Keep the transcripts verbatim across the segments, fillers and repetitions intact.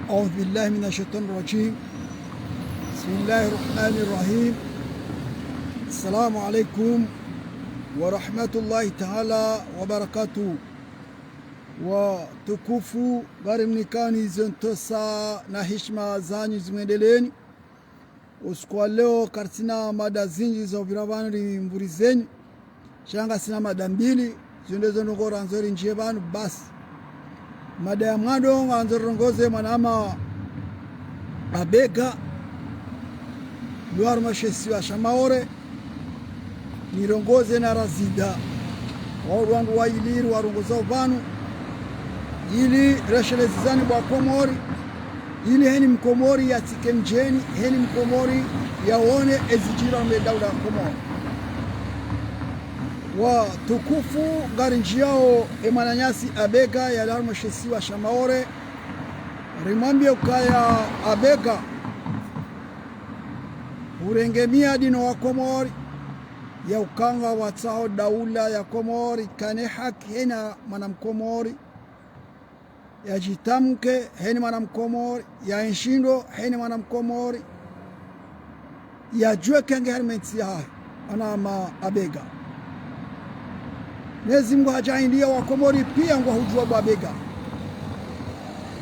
أعوذ بالله من الشيطان الرجيم. بسم الله الرحمن الرحيم. السلام عليكم ورحمة الله تعالى وبركاته. Watukufu, ngarimnikani ze ntsontsa na hishima zanyu zimwendeleeni. Usiku wa leo karitsina mada zindji za upvira pvanu rimvurizeni. Sha ngasina mada mbili, zinu ndezo ndrongoo randzo rindjiye pvanu basi. Mada ya mwando ngandzo rirongoze mwanama Abega, lo harumwa she isiwa sha Maore, nirongoze na Razida. Wao wandru waili riwarongoza pvanu, ili reshelezizane bo Wakomori, ili heni Mkomori yatsike mdjeni, heni Mkomori yaone ezidjiri harumwa ye daula ya Komori. Watukufu, ngarindjiyao e mwananyasi Abega yalawa harumwa she isiwa sha Maore, rimwambiye ukaya Abega, urenge miadi no Wakomori, ya ukaya ngwatsaho daula ya Komori ikane haki heni mwana Mkomori, yadjitamke heni mwana Mkomori, yaenshi ndo heni mwana Mkomori, yadjuwe ukaya nge harimwa entsi yahahe, mwanama Abega. Mwenyezi Mungu hadjaanliya Wakomori piya ngwahudjuwa bo Abega.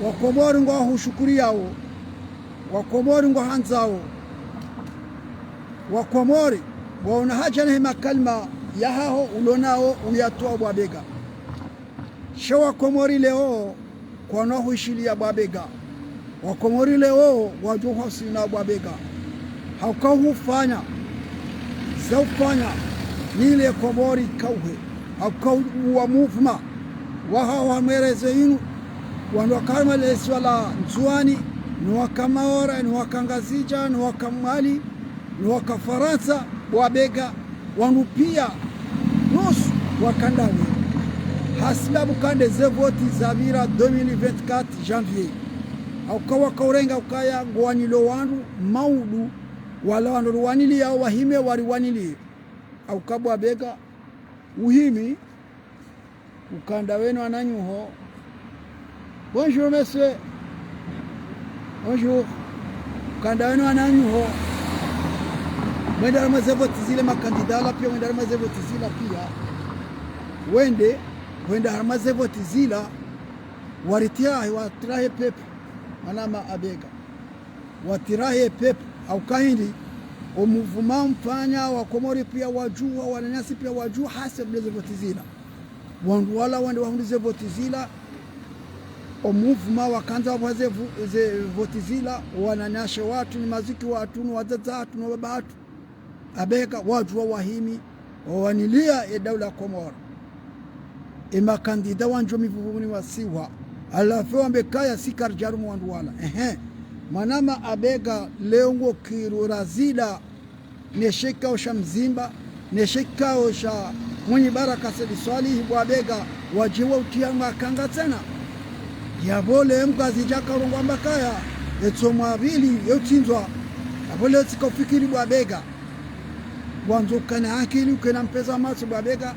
Wakomori ngwahushukuriyao. Wakomori ngwahandzao. Wakomori ngwaona hadja ne makalima yahaho ulonao uyatowa bo Abega. Sha Wakomori leo kwana hwishiliya bo Abega. Wakomori leo wadjo hwasina bo Abega. Hauka hufanya, za ufanya, ni ile Komori kauhe. Hauka uwa mouvement wahaho harumwa ye réseau yinu, wandru waka harumwa le isiwa la Ndzuwani, no waka Maore, no waka Ngazidja, no waka Mwali, no waka Farantsa, bo Abega, wandru piya nusu waka ndawe. Hasibabu ukaya nde ze voti zapvira deux mille vingt-quatre janvier. Hauka wakaurenga ukaya ngwanilio wandru maudu, wala wandru riwaniliyao wahime wariwaniliye. Hauka bo Abega, uhimi, ukaya ndawe no wananyaho. Bonjour, monsieur. Bonjour. Ukaya ndawe no wananyaho. Mwende harumwa ze voti zila, makandida wala piya wende harumwa ze voti zila piya. Wende, wende harumwa ze voti zila. Waritiya, watirahe pepvu, mwanama Abega. Watirahe pepvu, hauka hindri, o mouvement mfanya, Wakomori piya wadjuwa, wananyasi piya wadjuwa, hasa bile ze voti zila. Wandru wala wende wahundre ze voti zila, o mouvement wakandza wapvwa ze vo-, ze voti zila, wananyashe watru, ni mazuki watru, ni wadzadze watru, ni wababa watru. Abega wadjuwa wahimi, wawaniliya ye daula ya Komori. E makandida wandjo mivuvuni wasiwa. Halafu wambe ukaya si karidja harumwa wandru wala. Ehe. Mwanama Abega, leo ngokiri Razida, ne she ikao sha Mzimba, ne she ikao sha Mwinyi Baraka Said Swalihi bo Abega, wadje wautiya makanga tsena. Yapvo le Mngazidja karongoa amba ukaya, etso mwa pvili, yo utsindzwa. Yapvo le tsika ufikiri bo Abega. Wandzo ukana akili, ukena mpesa matso bo Abega.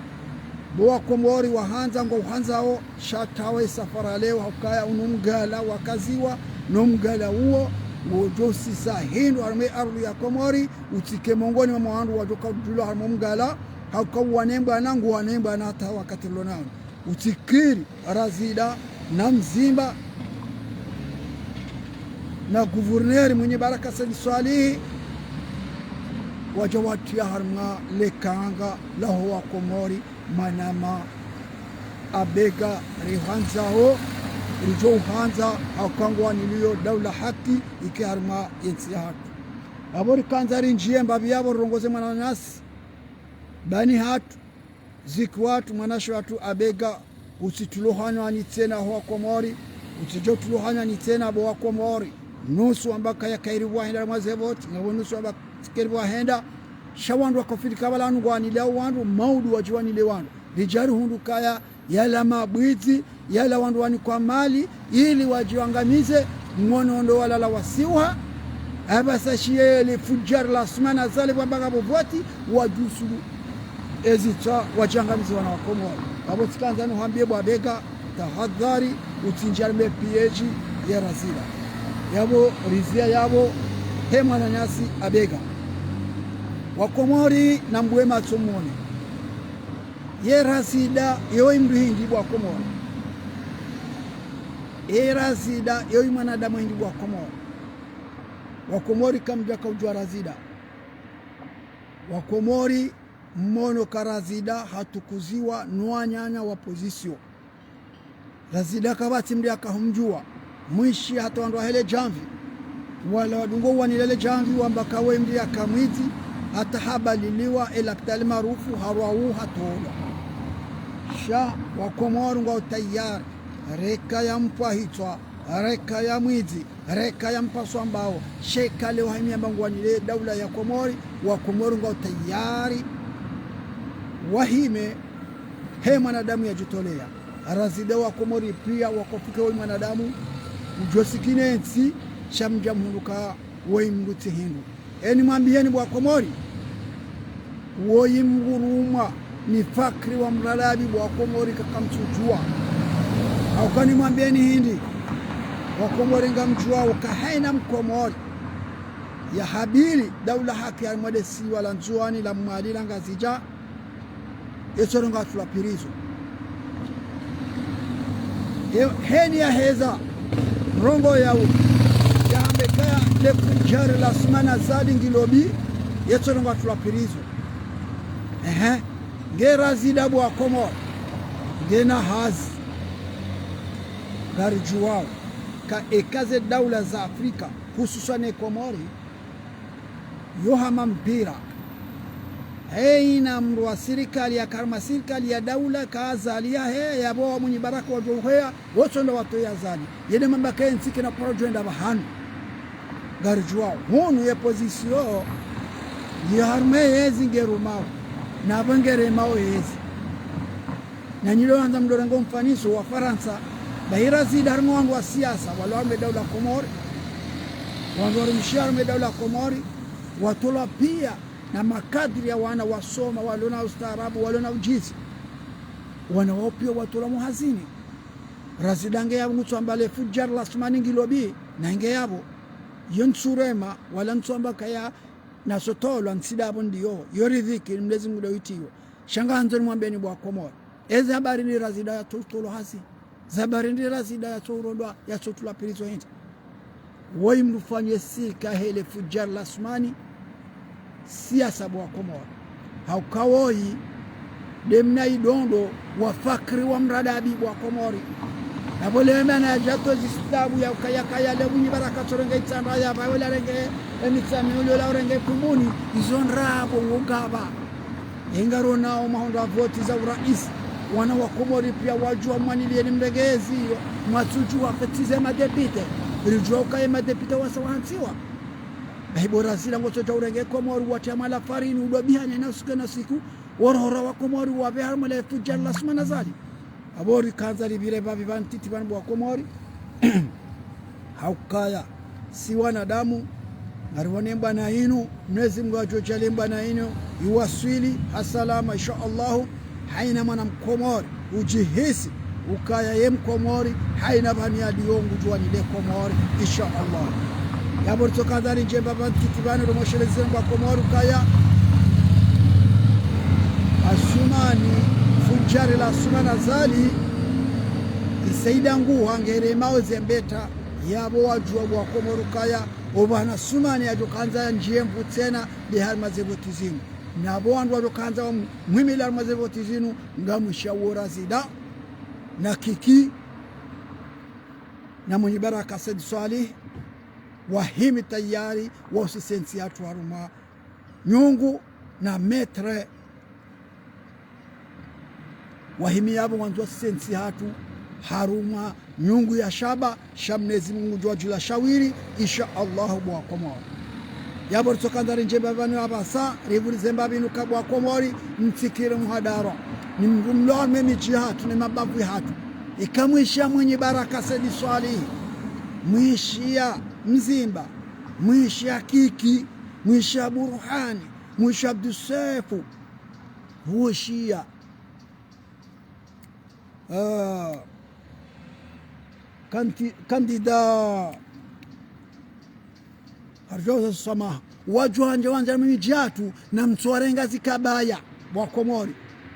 Bo Wakomori wahandza ngwauhandzao, sha tawe safari leo, hauka ukaya unu mgala wakaziwa, no mgala uwo, wodjo sisa hindru harumwa ye ardhwi ya Komori, utsike mongoni mwa wandru wadjo kaudjulwa harumwa mgala, hauka uwanembwa na nguwanembwa na hata wakati lonao. Utsikiri, Razida, na Mzimba, na guvurneri Mwinyi Baraka Said Swalihi, wadja watiya harumwa le kanga laho Wakomori, mwanama Abega rihandzao, ridjo uhandza, hauka ngwanilio daula haki ike harumwa ye ntsi yahatru. Yapvo rikandza rindjiye mbapvi yapvo rirongoze mwananyasi, bani hatru, ziki watru, mwananyashe watru Abega, utsituluhanywa ni tsena ho Wakomori, utsidjo tuluhanywa ni tsena bo Wakomori. Nusu wamba ukaya kayiri pvwa henda harumwa ze voti, na wo nusu wamba tsi kayiri pvwa henda. Sha wandru wakafikiri ukaya pvala wanu ngwaniliyao wandru, maudu wadjiwaniliye wandru. Ridja rihundru ukaya, yala mabwidzi, yala wandru wanikwa mali, ili wadjiwangamize, mwono ndo walala wasiwa. Apvasa shiye le fudjari la Assoumani Azali pvwamba ngapvo voti, wadjusulu ezitswa, wadjiangamize wana wa Komori. Yapvo tsikandza nihwambiye bo Abega, tahadhari, utsindjie harumwa piège ya Razida. Yapvo riziya yapvo, he mwananyasi abega. Wakomori nambuwe matso mwone. Ye Razida yo imdru hindri bo Wakomori? Ye Razida yo imwanadamu hindri bo Wakomori? Wakomori kamdjaka udjuwa Razida. Wakomori mwono ka Razida hatukuziwa no wananya wa opposition. Razida kapvatsi mdru yakahumdjuwa. Mwishi hata wandru wahele djamvi. Wala wadungo wanilele djamvi wamba ka we mdru yaka mwidzi, hata habaliliwa e lapitali maarufu harwau hatolwa. Sha Wakomori ngwao tayari. Reka ya mpwa hitswa, reka ya mwidzi, reka ya mpaswa mbao, sha eka leo wahimi yamba ngwanile daula ya Komori, Wakomori ngwao tayari wahime he mwanadamu yadjitoleya. Razida Wakomori piya wakofike wo mwanadamu, udjo sikine ntsi, sha mdja mhundru ka wo imdru tsi hindru. Eni mwambiyeni bo Wakomori, wo imdru rumwa ni fakri wa mralabi bo Wakomori kakamtsudjuwa. Hauka ni mwambiyeni hindri, Wakomori ngamdjuwao uka haina Mkomori yahabili daula haki harimwa le siwa la Ndzuwani, la Mwali, la Ngazidja, yetsorongoa tulwa prison. He-, heni yaheza, mrongoo yawu, yahambe kaya le fudjari la Assoumani Azali ngilo bi, yetsorongoa tulwa prison. Ehe, nge Razida bo Wakomori, ngena hazi, ngaridjuwao, ka eka ze daula za Afrika, hususwani ye Komori, yo hama mpira. Haina mdru wa sirikali yaka harimwa sirikali ya daula ka Azali yahe, yapvo wa Mwinyi Baraka wadjo uheya, wotsondo watowe Azali. Yende mamba ke ntsi kena paro djwenda pvahanu. Ngaridjuwao. Hunu ye opposition, yo harimwa yezi ngerumao. Na pvo ngeremao yezi. Na nyi leo handza mdorenge o mfaniso wa Farantsa, bahi Razida harimwa wandru wa siasa, walo harimwa daula Komori, wandru warumishiha harimwa daula Komori, watolwa piya na makadri ya wana wasoma, walo na ustaarabu, walo na ujuzi. Wana wao piya watolwa mhazini. Razida nge yapvo ngutsoamba le fudjari la Assoumani ngilo bi, na nge yapvo. Yo ntsurema, wala ntsuamba kaya nasotolwa ntsi ndapvo ndiyo, yo ridhiki, ni Mlezi Mungu ndo yitiyo. Sha ngamwandzo nimwambeni bo Wakomori. Ezi habari ni Razida yatsotolwa hazi. Ze habari ni Razida yatsorongoa, yatsotulwa prison hindri. Woyi mdru fanye sika hele fudjari la Assoumani, siasa bo Wakomori. Hauka woyi, nde mna idondo wa fakri wa mradabi bo Wakomori. Na pvo leo mana yadjatowa zisitabu ya ukaya kaya le Mwinyi Baraka tsorenge itsandra ya pvawe la renge emitsa miuli ola urenge kumuni, izo ndrabo wogaba. Engaronao mahondo ya voti za urais, wana wa Komori piya wadjuwa mwaniliyeni mrenge ezi iyo, mwatsudjuwa fetize madepite, ridjuwa ukaya madepite wasa wahantsiwa. Bahi bo Razida ngotsodja urenge Komori, watria mwa la farini, udobihane na usiku na siku, worohora wa Komori wapve harimwa le fudjari la Assoumani Azali. Apvo rikandza ripvire pvapvi pvanu ntiti pvanu bo Wakomori. Haukaya, si wanadamu, nariwone mbwana inu, Mlezi Mungu yadjodjaaliya mbwana inu iwaswili ha salama, insha Allahu. Haina mwana Mkomori udjihisi ukaya ye Mkomori, haina pvanu yaliyo ngudjuwa ni le Komori, insha Allah. Yapvo ritsokandza rindjie mbapvi ntiti pvanu romwesheleze bo Wakomori ukaya Assoumani, fudjari la Assoumani Azali, isaida nguha ngeremao ze mbeta, yapvo wadjuwa bo Wakomori ukaya, opvanu Assoumani yadjokandza yandjie nvu tsena, nde harimwa ze voti zinu. Na pvo wandru wadjokandza wamhimile harimwa ze voti zinu, ngamwishiya wo Razida, na Kiki, na Mwinyi Baraka Said Soilihi, wahimi tayari, wausise ntsi yatru harumwa nyungu na metre. Wahimi yapvo wandzo wasise ntsi yatru harumwa nyungu ya shaba, sha Mlezi Mungu ngudjuwa djula shawiri, insha Allahu bo Wakomori. Yapvo ritsokandza rindjie mbapvi pvanu apvasa, ripvulize mbapvi inu ka bo Wakomori, mtsikire muhadara. Ni mdru mlo harimwa emidji yahatru, ne mabavu yahatru. Ika mwishiya Mwinyi Baraka Said Soilihi, mwishiya Mzimba, mwishiya Kiki, mwishiya Burhani, mwishiya Abdou Soefo, mwishiya, ah, kanti-, kandida Vyo za swamaha. Wadjo wandja wandja mwe midji yatru, na mtsuwarenga zikabaya, bo Wakomori.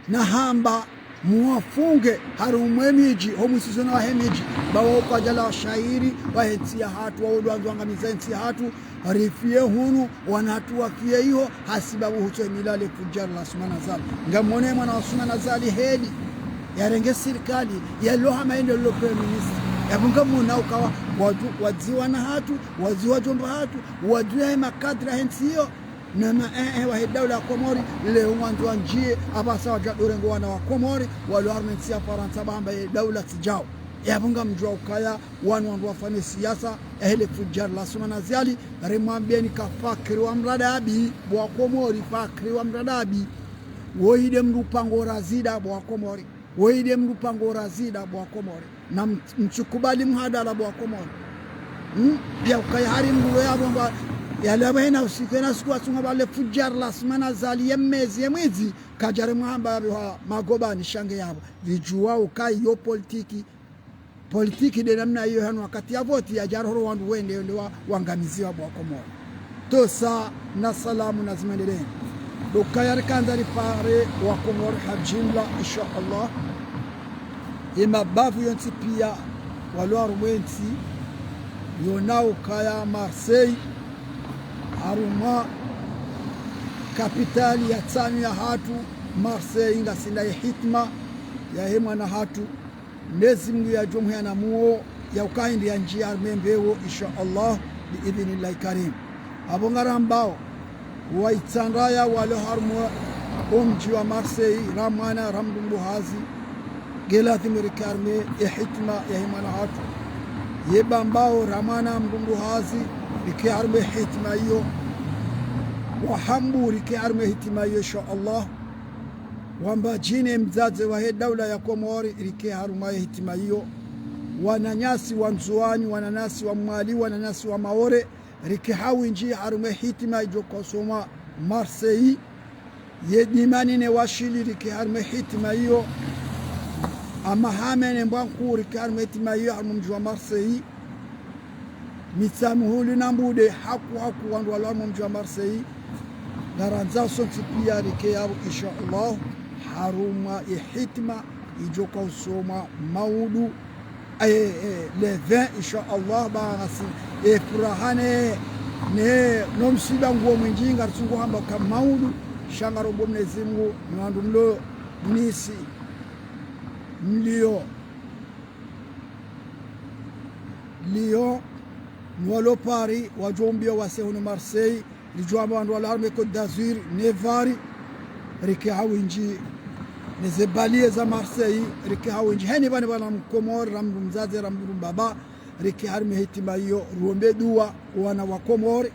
Na hamba, muwafunge, harumwa ye midji, ho mwisizona wahe midji. Ba wao kwadjala washairi, wahe ntsi yahatru, wao ndo wandzo wangamiza ntsi yahatru, rifiye hunu, wana hatru wafiye iho, hasibabu hutso himila le fudjari la Assoumani Azali. Ngamwone mwana wa Assoumani Azali heli, yarenge sirikali, yalo hama yende lo premier ministre. Yapvo ngamwona ukawa, wadju, wadziwa na hatru, wadziwa djomba hatru, wadjuwa ye makadra he ntsi iyo, na ma, eh, eh, wahe daula ya Komori, leo ngwandzo wandjiye, apvasa wadja dorengo wana wa Komori, walo harumwa ye ntsi ya Farantsa, ba hamba ye daula tsi djao. Yapvo ngamdjuwa ukaya, wanu wandru wafanye siasa, yahe le fudjari la Assoumani Azali, rimwambiyeni ka fakiri wa mradabi, bo Wakomori, fakiri wa mradabi. Woyi nde mndru pango razida, bo Wakomori. Woyi nde mndru pango razida, bo Wakomori. Na m-, mtsukubali mhadala, bo Wakomori. Hmm? Ya ukaya hari mndru we abomba, yale apvo hena usiku, hena usiku watsunga ba le fudjari la Assoumani Azali ye mezi ye mwezi, kadjari mwahamba yapvo ha magobani shange yapvo. Ridjuwa ukaya yo politiki, politiki nde namna iyo hanu wakati ya voti yadja roho wandru wende, wende wa, wangamiziwa, bo Wakomori. Tosa na salamu na zimwendeleni. Ndo ukaya rikandza ripare Wakomori ha djimla, insha Allah. Ye mabavu yontsi piya, walo harumwa ye ntsi, yona ukaya Marseille, harumwa kapitali ya tsanu yahatru, Marseille, ngasi na ye hitima yahe mwana hatru. Mnyezi Mungu yadjo mhuyana muo, ya ukaya hindri yandjiya harumwa ye mbewo, insha Allah, bi idhnillahi karim. Apvo ngarambao, wa Itsandraya walo harumwa o mdji wa Marseille, ra mwana, ra mndru mbuhazi, nge ladhimu rike harumwa ye hitima yahe mwana hatru. Ye Bambao, ra mwana, mndru mbuhazi, rike harumwa ye hitima iyo. Wa Hambu, rike harumwa ye hitima iyo, insha Allah. Wa Mbadjini, mdzadze wahe daula ya Komori, rike harumwa ye hitima iyo. Wananyasi wa Ndzuwani, wananyasi wa Mwali, wananyasi wa Maore, rike ha windji harumwa ye hitima idjo ka usomwa Marseille. Ye Dimani ne Washili rike harumwa ye hitima iyo. Hamahame ne Mbwankuu rike harumwa ye hitima iyo, harumwa mdji wa Marseille. Mitsamihuli na Mbude, haku haku wandru walo harumwa mdji wa Marseille. Ngarandzao sontsi piya rike yapvo, insha Allah, harumwa ye hitima idjo ka usomwa maudu, eh, eh, le vingt, insha Allah, ba ngasi, eh, furaha ne, ne, no msiba nguwo mwindji, ngaritsungo hamba ka maudu, sha ngarombo Mnyezi Mungu, ni wandru mlo Nice, mlio Lyon, ni walo Paris, wadjo umbiwa wase hunu Marseille, ridjo amba wandru walo harumwa ye Côte d'Azur, ne pvwari, rike ha windji, ne ze banlieue za Marseille, rike ha windji. Heni pvanu pvwa na Mkomori, ra mndru mdzadze, ra mndru mbaba, rike harumwa ye hitima iyo, riombe duwa, wana wa Komori,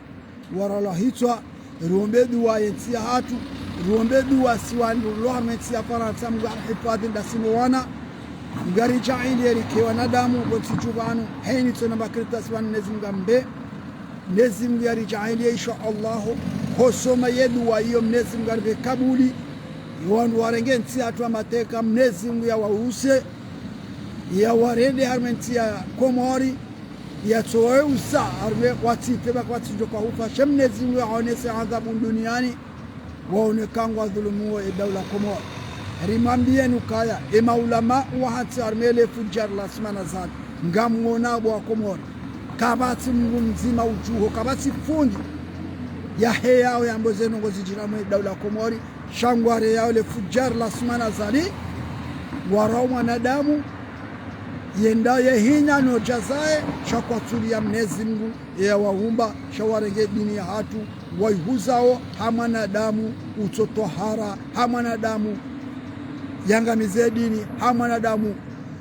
waralwa hitswa, riombe duwa ye ntsi yahatru, riombe duwa si wandru walo harumwa ye ntsi ya Farantsa, Mungu arihifadhwi ndasi no wana, Mungu aridjaanliye rike wanadamu, pvo ntsi dju pvanu, heni tsona makartasi pvanu Mnyezi Mungu ambe, Mnyezi Mungu aridjaanliye, insha Allah, hosoma ye duwa iyo Mnyezi Mungu aripve kabuli, ye wandru warenge ntsi yahatru ha mateka, Mnyezi Mungu yawause, yawarende harumwa ye ntsi ya Komori, yatsowe usa, harumwa watsife ba kwatsidjo ka hufa, sha Mnyezi Mungu yawaonese adhabu duniani, waone ka ngwadhulumuo ye daula Komori. Rimwambiyeni ukaya, ye maulama wahantsi harumwa le fudjari la Assoumani Azali, ngamwona bo Wakomori. Kapvatsi mndru mdzima udjuho, kapvatsi fundi yaheyao yambe ze ndrongoo zidjiri harumwa ye daula Komori, sha ngwareyao le fudjari la Assoumani Azali, ngwarao mwanadamu, yenda ye hinya no djazaye, sha kwatsuliya Mnyezi Mungu, ye yawaumba, sha warenge dini yahatru, wayihuzao, ha mwanadamu utso twahara, ha mwanadamu yangamize dini, ha mwanadamu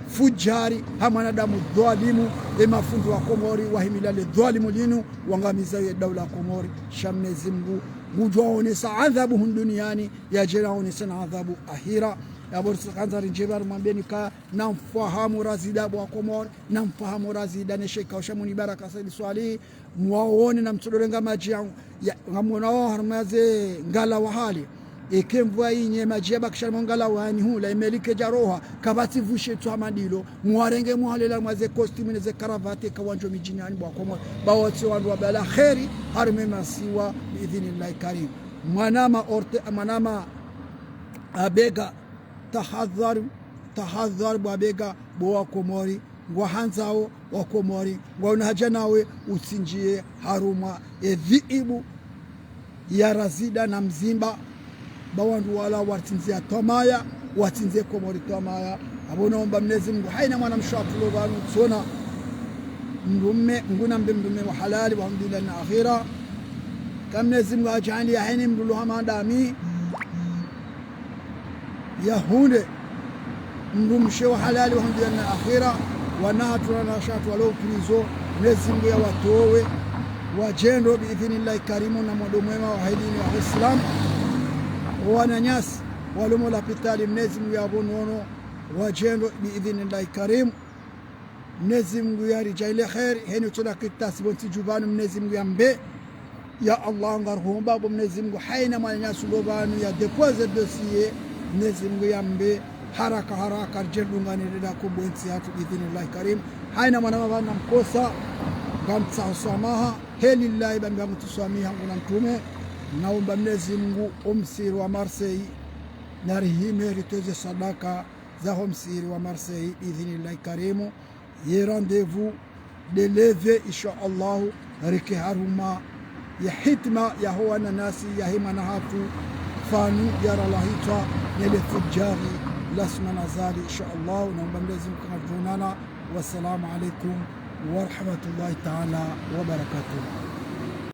fudjari, ha mwanadamu dhwalimu, ye mafundi wa Komori, wahimila le dhwalimu linu, wangamiza ye daula Komori, sha Mnyezi Mungu, ngudjo waonesa adhabu hunu duniani, yadje yawaonese na adhabu ahira. Yapvo ritsokandza rindjie pvanu rimwambiyeni ka, na mfahamu razida bo Wakomori, na mfahamu razida ne shekao sha Mwinyi Baraka Said Swalihi, mwaone na mtsodorenga madji ya, ya, ngamwonao harumwa ze ngala wahali. Eka mvua inye, madji yabakisha harumwa ngalawani hula, emeli kedja roha, kapvatsi vushe tsu hama ndilo, muwarenge muhalela mwa ze costume ne ze karavate, eka wandjo midjini hanyu bo Wakomori, ba watsi wandru wabala kheri, harumwa emasiwa, biidhinillahi karim. Mwanama orte, mwanama abega, tahadhari, tahadhari bo abega, bo Wakomori, ngwahandzao Wakomori, ngwaona haja nawe utsindjiye harumwa edhiibu ya Razida na Mzimba, ba wandru wala watsindzi ya twamaya, watsindzi ye Komori twamaya. Apvo naomba Mnyezi Mngu, haina mwanamshe wa tulo pvanu tsona mdrume, nguna mbe mdrume wa halali, wa hunu duniani na akhira. Ka Mnyezi Mngu hadjaanli ya haina mdru lo hama ndami, yahundre mdrumshe wa halali wa hunu duniani na akhira, wana hatru na wanashe hatru walo prison, Mnyezi Mngu yawatowe, wadjendo biidhinillahi karimu na mwando mwema wa heli ni wa Islam. Wananyasi walo mo lapitali, Mnyezi Mngu yawapve unono, wadjendo biidhinillahi karimu. Mnyezi Mngu yaridjaanlie kheri, heni utsona kitasi pvontsi dju pvanu, Mnyezi Mngu yambe. Ya Allah, ngaruhomba bo Mnyezi Mngu, haina mwananyasi ulo pvanu ya déposer dossier, Mnyezi Mngu yambe, haraka haraka, ridje ridungane ridako bo ntsi yatru biidhinillahi karim. Haina mwanama pvanu namkosa, ngamtsaho swamaha, helillahi ba mbi ngamtsuswamiha nguna mtrume, naomba Mnyezi Mngu omsihiri wa Marseille, narihime ritowe ze swadaka zaho msihiri wa Marseille, biidhinillahi karimu. Ye rendez-vous de leve, insha Allahu, rike harumwa ya hitima yaho wananyasi, yahe mwana hatru Fanu Diarra Lahitwa, ne le fudjari la Assoumani Azali, insha Allahu. Naomba Mnyezi Mngu kangadjonana. Wassalamu alaikum warahmatullahi taala wabarakatuh.